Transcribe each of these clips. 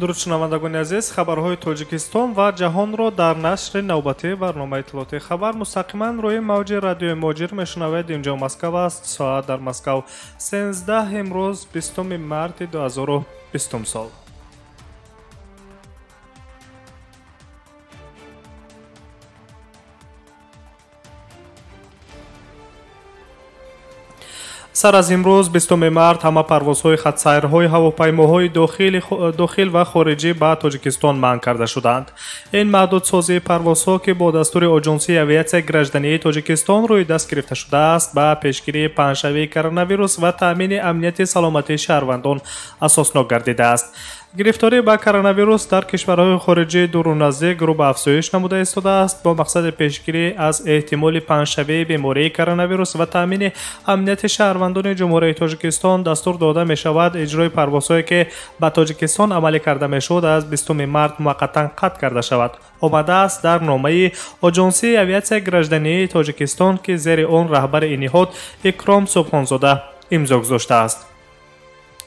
Дуруд шунавандагони азиз, хабарҳои Тоҷикистон ва ҷаҳонро дар нашри навбатии барномаи иттилоотии хабар мустақиман рӯи мавҷи радиои Муҳоҷир мешунавед. Инҷо Москав аст, соат дар Москав 13, имрӯз 20 марти 2020 сол. Сар аз имрӯз 20 март ҳама парвозҳои хатсайрҳои ҳавопаймоҳои дохил ва хориҷӣ ба Тоҷикистон манъ карда шуданд. Ин маҳдудсозии парвозҳо, ки бо дастури Оҷонсии авиатсияи граждании Тоҷикистон рӯи даст гирифта шудааст, ба пешгирии паҳншавии коронавирус ва таъмини амнияти саломатии шаҳрвандон асоснок гардидааст. Гирифторӣ ба коронавирус дар кишварҳои хориҷии дуру наздик рӯ ба афзоиш намуда истодааст. Бо мақсади пешгирӣ аз эҳтимоли паҳншавии бемории коронавирус ва таъмини амнияти шаҳрвандони Ҷумҳурии Тоҷикистон дастур дода мешавад иҷрои парвозҳое, ки ба Тоҷикистон амалӣ карда мешуд, аз 20 март муваққатан қатъ карда шавад. Омадааст дар номаи Оҷонсии авиатсияи граждании Тоҷикистон, ки зери он раҳбари ин ниҳод Икром Субҳонзода имзо гузоштааст.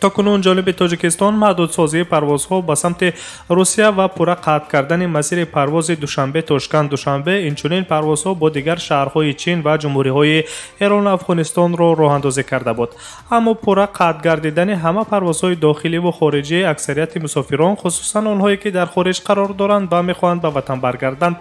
То кунун ҷониби Тоҷикистон маҳдудсозии парвозҳо ба самти Русия ва пурра қатъ кардани масири парвози Душанбе Тошканд Душанбе, инчунин парвозҳо бо дигар шаҳрҳои Чин ва ҷумҳуриҳои Эрону Афғонистонро роҳандозӣ карда буд. Аммо пурра қатъ гардидани ҳама парвозҳои дохиливу хориҷӣ аксарияти мусофирон, хусусан онҳое, ки дар хориҷ қарор доранд ва мехоҳанд ба ватан баргарданд,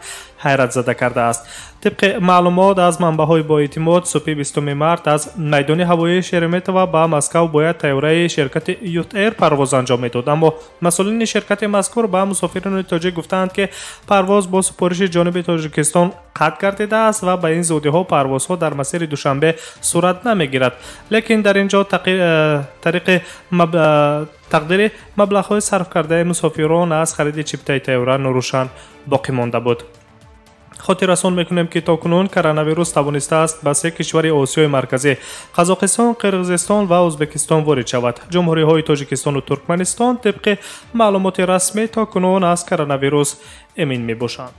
ҳайратзада кардааст. Тибқи маълумот аз манбаъҳои боэътимод, субҳи 20 март аз майдони ҳавоии Шереметьево ба Москав бояд тайёраи ширкати Ют-Эйр парвоз анҷом медод, аммо масъулини ширкати мазкур ба мусофирони тоҷик гуфтаанд, ки парвоз бо супориши ҷониби Тоҷикистон қатъ гардидааст ва ба ин зудиҳо парвозҳо дар масири Душанбе сурат намегирад. Лекин дар ин ҷо тариқи тақдири маблағҳои сарф кардаи мусофирон аз хариди чиптаи тайёра норӯшан боқӣ монда буд. Хотиррасон мекунем, ки то кунун коронавирус тавонистааст ба се кишвари Осиёи Марказӣ Қазоқистон, Қирғизистон ва Ӯзбекистон ворид шавад. Ҷумҳуриҳои Тоҷикистону Туркманистон тибқи маълумоти расмӣ то кунун аз коронавирус эмин мебошанд.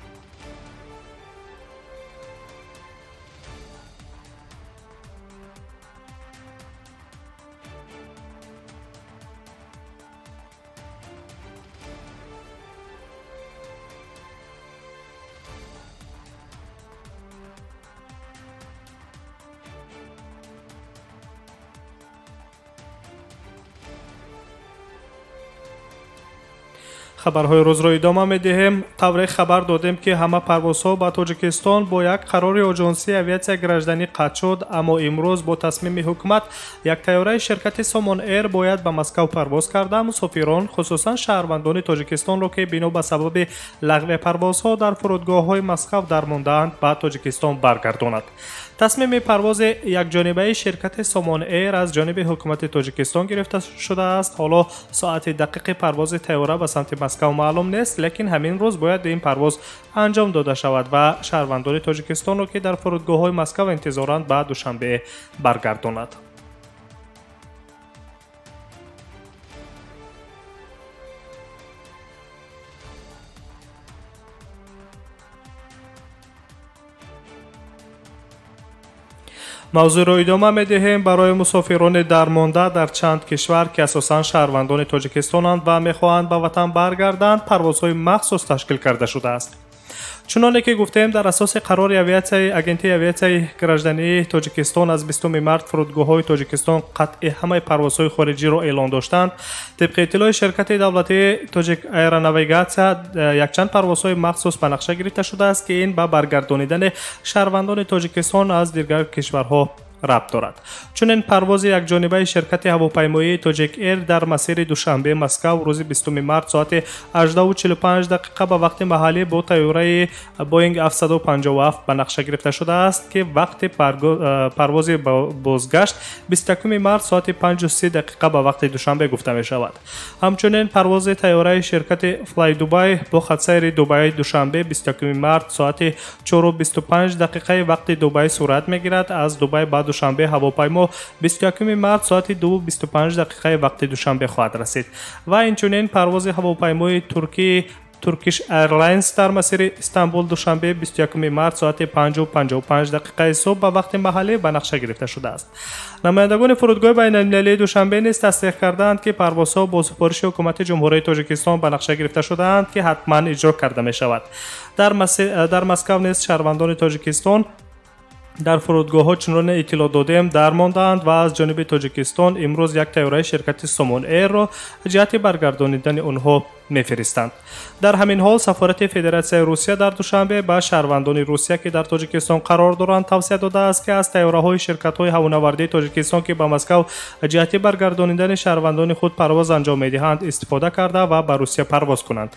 Хабарҳои рӯзро идома медиҳем. Тавре хабар додем, ки ҳама парвозҳо ба Тоҷикистон бо як қарори Оҷонсии авиатсияи гражданӣ қатъ шуд, аммо имрӯз бо тасмими ҳукумат як тайёраи ширкати Сомон Эйр бояд ба Москав парвоз карда мусофирон, хусусан шаҳрвандони Тоҷикистонро, ки бино ба сабаби лағви парвозҳо дар фурудгоҳҳои Москав дармондаанд, ба Тоҷикистон баргардонад. Тасмими парвози якҷонибаи ширкати Сомон Эйр аз ҷониби ҳукумати Тоҷикистон гирифта шудааст. Ҳоло соати дақиқи парвози тайёра ба самти Москав маълум нест, лекин ҳамин рӯз бояд ин парвоз анҷом дода шавад ва шаҳрвандони Тоҷикистонро, ки дар фурудгоҳҳои Москав интизоранд, ба Душанбе баргардонад. Мавзӯъро идома медиҳем. Барои мусофирони дармонда дар чанд кишвар, ки асосан шаҳрвандони Тоҷикистонанд ва мехоҳанд ба ватан баргарданд, парвозҳои махсус ташкил карда шудааст. Чуноне ки гуфтем, дар асоси қарори Агентии авиатсияи граждании Тоҷикистон аз 20 март фурудгоҳҳои Тоҷикистон қатъи ҳамаи парвозҳои хориҷиро эълон доштанд. Тибқи иттилои ширкати давлатии Тоҷик Аэронавигатсия, якчанд парвозҳои махсус ба нақша гирифта шудааст, ки ин ба баргардонидани шаҳрвандони Тоҷикистон аз дигар кишварҳо рабт дорад. Чунин парвози якҷонибаи ширкати ҳавопаймоии Тоҷик Эйр дар масири Душанбе Москав рӯзи 20 март соати 18:45 дақиқа ба вақти маҳаллӣ бо тайёраи Боинг 757 ба нақша гирифта шудааст, ки вақти парвози бозгашт 21 март соати 5:30 дақиқа ба вақти Душанбе гуфта мешавад. Ҳамчунин парвози тайёраи ширкати Флай Дубай бо хатсайри Дубай Душанбе 21 март соати 4:25 дақиқаи вақти Дубай сурат мегирад. Аз Дубай ба Душанбе ҳавопаймо 21 март соати 2:25 дақиқаи вақти Душанбе хоҳад расид. Ва инчунин парвози ҳавопаймои туркии Turkish Airlines дар масири Истанбул Душанбе 21 март соати 5:55 дақиқаи субҳ ба вақти маҳаллӣ ба нақша гирифта шудааст. Намояндагони фурудгоҳи байналмилалии Душанбе низ тасдиқ кардаанд, ки парвозҳо бо супориши ҳукумати Ҷумҳурии Тоҷикистон ба нақша гирифта шудаанд, ки ҳатман иҷро карда мешавад. Дар Москав низ шаҳрвандони Тоҷикистон дар фурудгоҳҳо чуноне иттилоъ додем дармондаанд ва аз ҷониби Тоҷикистон имрӯз як тайёраи ширкати Сомон Эйрро ҷиҳати баргардонидани онҳо мефиристанд. Дар ҳамин ҳол сафорати Федератсияи Русия дар Душанбе ба шаҳрвандони Русия, ки дар Тоҷикистон қарор доранд, тавсия додааст, ки аз тайёраҳои ширкатҳои ҳавонавардии Тоҷикистон, ки ба Москав ҷиҳати баргардонидани шаҳрвандони худ парвоз анҷом медиҳанд, истифода карда ва ба Русия парвоз кунанд.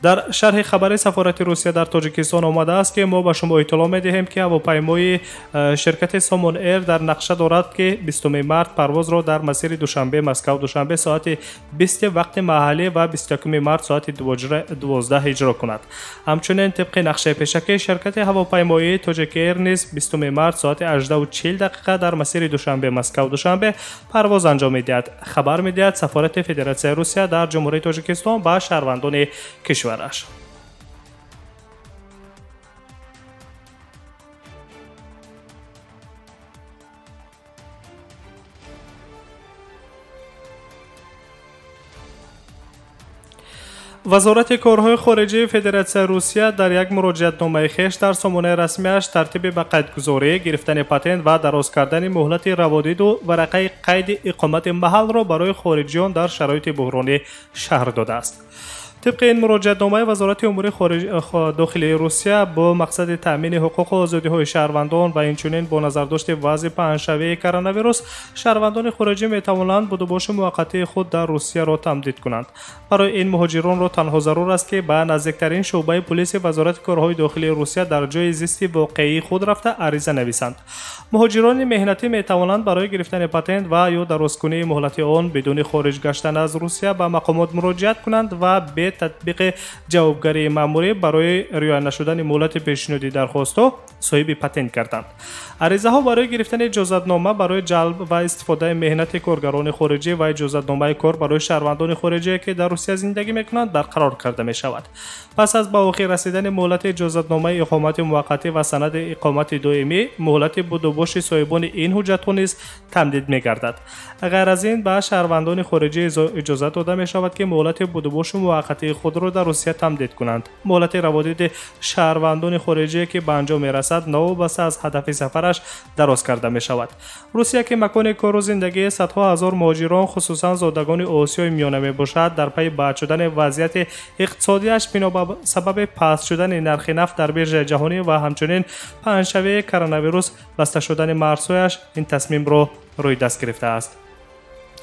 Дар шарҳи хабари сафорати Русия дар Тоҷикистон омадааст, ки мо ба шумо иттилоъ медиҳем, ки ҳавопаймои ширкати Сомон Эйр дар нақша дорад, ки 20 март парвозро дар масири Душанбе Москав Душанбе соати 20 вақти маҳаллӣ ва 21 март соати 12 иҷро кунад. Ҳамчунин тибқи нақшаи пешакӣ ширкати ҳавопаймоии Тоҷик Эйр низ 20 март соати 18:40 дақиқа дар масири Душанбе Москав Душанбе парвоз анҷом медиҳад. Хабар медиҳад сафорати Федератсияи Русия дар Ҷумҳурии Тоҷикистон ба шаҳрвандони кишвараш. Вазорати корҳои хориҷии Федератсияи Русия дар як муроҷиатномаи хеш дар сомонаи расмиаш тартиби ба қайдгузорӣ, гирифтани патент ва дароз кардани муҳлати раводиду варақаи қайди иқомати маҳалро барои хориҷиён дар шароити буҳронӣ шарҳ додааст. Тибқи ин муроҷиатномаи Вазорати умури дохилии Русия бо мақсади таъмини ҳуқуқу озодиҳои шаҳрвандон ва инчунин бо назардошти вазъи паҳншавии коронавирус, шаҳрвандони хориҷӣ метавонанд будубоши муваққатии худ дар Русияро тамдид кунанд. Барои ин муҳоҷиронро танҳо зарур аст, ки ба наздиктарин шӯъбаи полиси Вазорати корҳои дохилии Русия дар ҷои зисти воқеии худ рафта ариза нависанд. Муҳоҷирони меҳнатӣ метавонанд барои гирифтани патент ва ё дарозкунии муҳлати он бидуни хориҷ гаштан аз Русия ба мақомот муроҷиат кунанд ва бе татбиқи ҷавобгарии маъмурӣ барои риоя нашудани муҳлати пешниҳоди дархостҳо соҳиби патент гарданд. Аризаҳо барои гирифтани иҷозатнома барои ҷалб ва истифодаи меҳнати коргарони хориҷӣ ва иҷозатномаи кор барои шаҳрвандони хориҷие, ки дар Русия зиндагӣ мекунанд, барқарор карда мешавад. Пас аз ба охир расидани муҳлати иҷозатномаи иқомати муваққатӣ ва санади иқомати доимӣ, муҳлати будубоши соҳибони ин ҳуҷҷатҳо низ тамдид мегардад. Ғайр аз ин ба шаҳрвандони хориҷӣ иҷозат дода мешавад, ки муҳлати будубоши муваққатии худро дар Русия тамдид кунанд. Муҳлати раводиди шаҳрвандони хориҷие, ки ба анҷом мерасад, новобаста аз ҳадафи сафараш дароз карда мешавад. Русия, ки макони кору зиндагии садҳо ҳазор муҳоҷирон, хусусан зодагони Осиёи Миёна мебошад, дар пайи бад шудани вазъияти иқтисодиаш бино ба сабаби паст шудани нархи нафт дар биржаи ҷаҳонӣ ва ҳамчунин паҳншавии коронавирус, баста шудани марзҳояш ин тасмимро рӯи даст гирифтааст.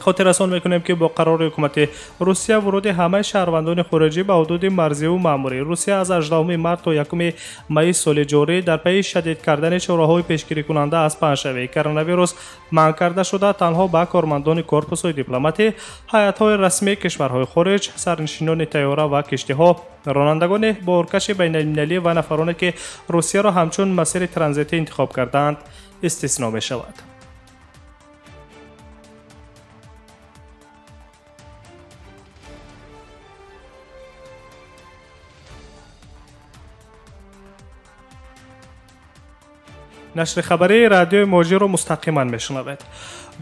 Хотиррасон мекунем, ки бо қарори ҳукумати Русия вуруди ҳамаи шаҳрвандони хориҷӣ ба ҳудуди марзиву маъмурии Русия аз 18 март то 1 майи соли ҷорӣ дар пайи шадид кардани чораҳои пешгирикунанда аз паҳншавии коронавирус манъ карда шуда, танҳо ба кормандони корпусҳои дипломатӣ, ҳайатҳои расмии кишварҳои хориҷ, сарнишинони тайёра ва киштиҳо, ронандагони боркаши байналмилалӣ ва нафароне, ки Русияро ҳамчун масири транзитӣ интихоб кардаанд, истисно мешавад. Нашри хабарии радиои Муҳоҷирро мустақиман мешунавед.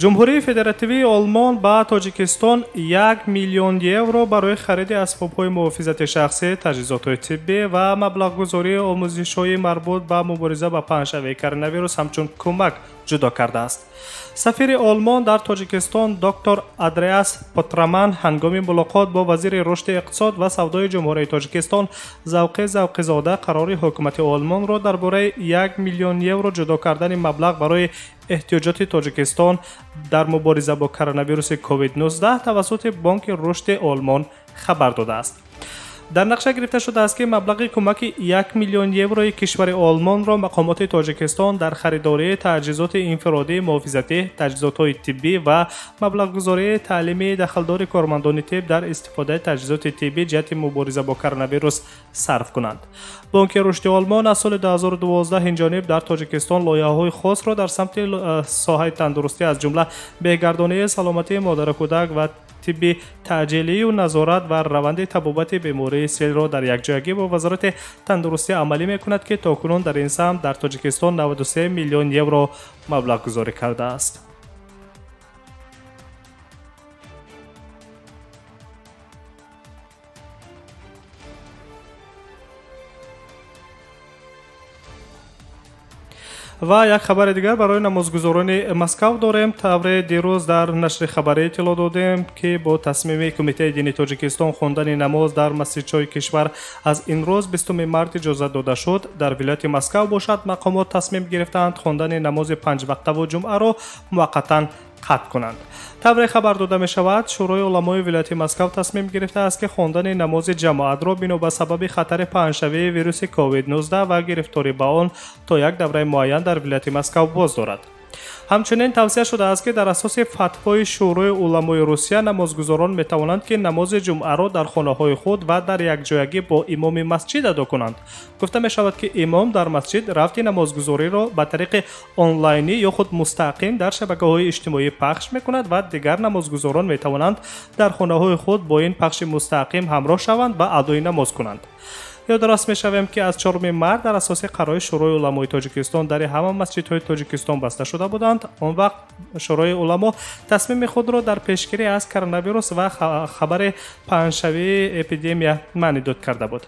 Ҷумҳурии Федеративии Олмон ба Тоҷикистон 1 миллион евро барои хариди асбобҳои муҳофизати шахсӣ, таҷҳизотҳои тиббӣ ва маблағгузории омӯзишҳои марбут ба мубориза ба паҳншавии коронавирус ҳамчун кӯмак ҷудо кардааст. Сафири Олмон дар Тоҷикистон доктор Андреас Потраман ҳангоми мулоқот бо вазири рушди иқтисод ва савдои Ҷумҳурии Тоҷикистон Завқи Завқизода қарори ҳукумати Олмонро дар бораи 1 миллион евро ҷудо кардани маблағ барои эҳтиёҷоти Тоҷикистон дар мубориза бо коронавируси COVID-19 тавассути Бонки Рушди Олмон хабар додааст. Дар нақша гирифта шудааст, ки маблағи кӯмаки 1 миллион еврои кишвари Олмонро мақомоти Тоҷикистон дар харидории таҷҳизоти инфиродии муҳофизатӣ, таҷҳизотҳои тиббӣ ва маблағгузории таълимии дахлдори кормандони тиб дар истифодаи таҷҳизоти тиббӣ ҷиҳати мубориза бо коронавирус сарф кунанд. Бонки Рушди Олмон аз соли 2012 инҷониб дар Тоҷикистон лоиҳаҳои хосро дар самти соҳаи тандурустӣ, аз ҷумла беҳгардонии саломатии модару кӯдак ва Тибби таъҷилию назорат бар раванди табобати бемории силро дар якҷоягӣ бо Вазорати тандурустӣ амалӣ мекунад, ки то кунун дар ин самт дар Тоҷикистон 93 миллион евро маблағгузорӣ кардааст. Ва як хабари дигар барои намозгузорони Москав дорем. Тавре дирӯз дар нашри хабарӣ иттилоъ додем, ки бо тасмими Кумитаи дини Тоҷикистон хондани намоз дар масҷидҳои кишвар аз имрӯз 20 март иҷозат дода шуд. Дар вилояти Москав бошад, мақомот тасмим гирифтаанд хондани намози панҷвақтаву ҷумъаро муваққатан қатъ кунанд. Тавре хабар дода мешавад, Шӯрои уламои вилояти Москав тасмим гирифтааст, ки хондани намози ҷамоатро бино ба сабаби хатари паҳншавии вируси COVID-19 ва гирифторӣ ба он то як давраи муайян дар вилояти Москав боз дорад. Ҳамчунин тавсия шудааст, ки дар асоси фатвои Шӯрои уламои Русия намозгузорон метавонанд, ки намози ҷумъаро дар хонаҳои худ ва дар якҷоягӣ бо имоми масҷид адо кунанд. Гуфта мешавад, ки имом дар масҷид рафти намозгузориро ба тариқи онлайнӣ ё худ мустақим дар шабакаҳои иҷтимоӣ пахш мекунад ва дигар намозгузорон метавонанд дар хонаҳои худ бо ин пахши мустақим ҳамроҳ шаванд ва адои намоз кунанд. Ёдрас мешавем, ки аз 4 март дар асоси қарори Шӯрои уламои Тоҷикистон дари ҳама масҷидҳои Тоҷикистон баста шуда буданд. Он вақт Шӯрои уламо тасмими худро дар пешгирӣ аз коронавирус ва хабари паҳншавии эпидемия маънидод карда буд.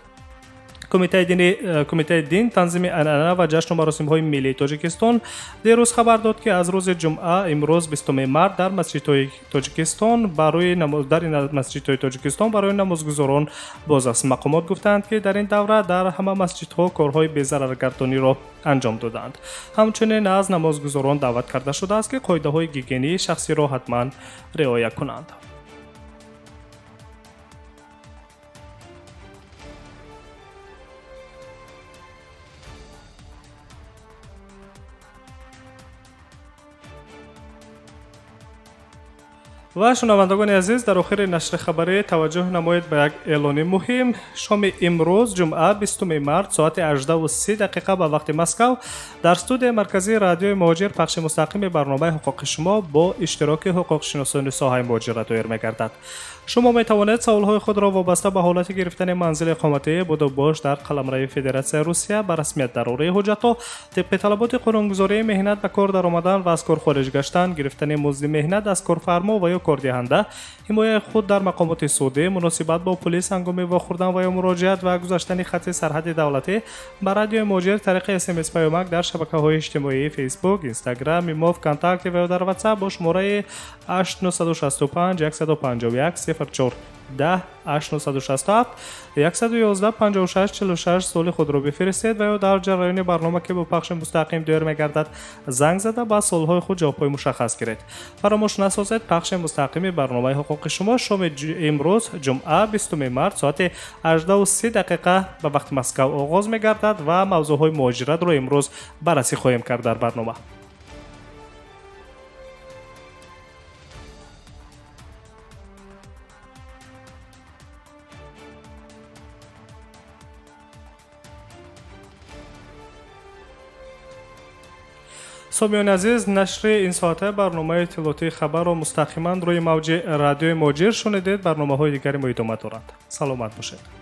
Кумитаи дин, танзими анъана ва ҷашну маросимҳои миллии Тоҷикистон дирӯз хабар дод, ки аз рӯзи ҷумъа имрӯз 20 март дар масҷидҳои Тоҷикистон барои дар масҷидҳои Тоҷикистон барои намозгузорон боз аст. Мақомот гуфтаанд, ки дар ин давра дар ҳама масҷидҳо корҳои безараргардониро анҷом доданд. Ҳамчунин аз намозгузорон даъват карда шудааст, ки қоидаҳои гигиении шахсиро ҳатман риоя кунанд. Ва шунавандагони азиз, дар охири нашри хабарӣ таваҷҷӯҳ намоед ба як эълони муҳим. Шоми имрӯз ҷумъа 20 март соати 18:30 ба вақти Москав дар студияи марказии радиои Муҳоҷир пахши мустақими барномаи ҳуқуқи шумо бо иштироки ҳуқуқшиносони соҳаи муҳоҷират доир мегардад. Шумо метавонед саволҳои худро вобаста ба ҳолати гирифтани манзили иқоматӣ, будубош дар қаламрави Федератсияи Русия, ба расмият дарории ҳуҷҷатҳо, тибқи талаботи қонунгузории меҳнат ба кор даромадан ва аз кор хориҷ гаштан, гирифтани музди меҳнат аз корфармо ва ё кордиҳанда, ҳимояи худ дар мақомоти судӣ, муносибат бо пулис ҳангоми вохӯрдан ва ё муроҷиат ва гузаштани хати сарҳади давлатӣ ба радиои Муҳоҷир тариқи СМС паёмак дар шабакаҳои иҷтимоии Фейсбук, Инстаграм, Имо, ВКонтакте ва ё дар WhatsApp бо шумораи 8965 151 04 10 8967 111 56 46 суоли худро бифиристед ва ё дар ҷараёни барнома, ки бо пахши мустақим доир мегардад, занг зада ба суолҳои худ ҷавобҳои мушаххас гиред. Фаромӯш насозед, пахши мустақими барномаи ҳуқуқи шумо шоми имрӯз ҷумъа 20 март соати 18:30 ба вақти Москав оғоз мегардад ва мавзӯъҳои муҳоҷиратро имрӯз баррасӣ хоҳем кард дар барнома. Сомиёни азиз, нашри ин соата барномаи иттилоотии хабарро мустақиман рӯи мавҷи радиои Муҳоҷир шунидед. Барномаҳои дигари мо идома доранд. Саломат бошед.